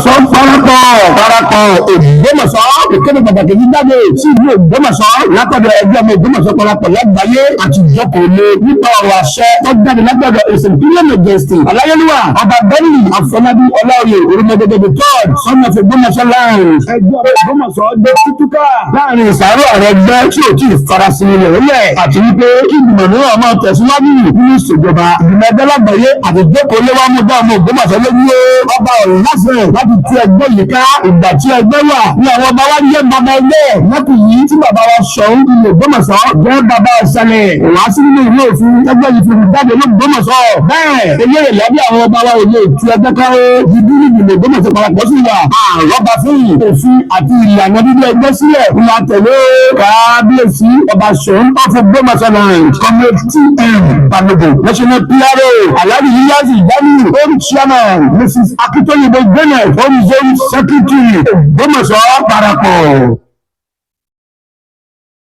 Ògbómọ̀ṣọ́ parapọ̀ parapọ̀ Ògbómọ̀ṣọ́. Ìkéde pàtàkì ní jáde sí ìlú Ògbómọ̀ṣọ́ látọ̀dọ̀ ẹgbẹ́ ọmọ Ògbómọ̀ṣọ́ parapọ̀ lágbàáyé àti ìjókòó lé nípa ọ̀rọ̀ àṣẹ tó jáde látọ̀dọ̀ His Imperial Majesty Aláyélúwà Ọba Bẹ́ẹ̀lì Àfọlábí Ọláoyè Orúmọdédé the third, son of Ògbómọ̀ṣọ́ land. Ẹgbẹ́ ọmọ Ògbómọ̀ṣọ́ gbé tútúkà láàrin ìsàrò ààrẹ ẹgbẹ́ tí ò tí ì farasin rẹ̀ lẹ̀ àti wípé kí ìgbìmọ̀ náà máa tẹ̀síwájú nínú ìṣèjọba. Ìgbìmọ̀ ẹgbẹ́ lágbàáyé àti ìjókòó lé wá mú dá ọmọ Ògbómọ̀ṣọ́ lójú ó ọba ọ̀rọ̀ láṣẹ láti tú ẹgbẹ́ yìí ká. Ìgbà tí ẹgbẹ́ wà ní àwọn ọba wa jẹ́ bàbá ẹgbẹ́ lẹ́kùn yìí tí bàbá wa Ṣọ̀ún ilé Ògbómọ̀ṣọ́ jẹ́ bàbá ìṣẹ̀lẹ̀ wá sí nínú ìwé òfin ẹgbẹ́ yìí fi jáde lÓgbómọ̀ṣọ́. Bẹ́ẹ̀ eléré lábẹ́ àwọn ọba wa ò lè tú ẹgbẹ́ ká ó ibi ní ìgbìmọ̀ Ògbómọ̀ṣọ́ parapọ̀ sí wà àrọ́bà fún òfin àti ìlànà dídí ẹgbẹ́ sílẹ̀ ńlá tẹ̀lé. Kábíyèsí Ọba Ṣọ̀ún of Ògbómọ̀ṣọ́ land, Comrade T.M. Balogun, National PRO, Alhaji Yiyazi Jamiu, Home Chairman, Mrs. Akintoyinbo Janet, Home Zone Secretary, Ògbómọ̀ṣọ́ parapọ̀.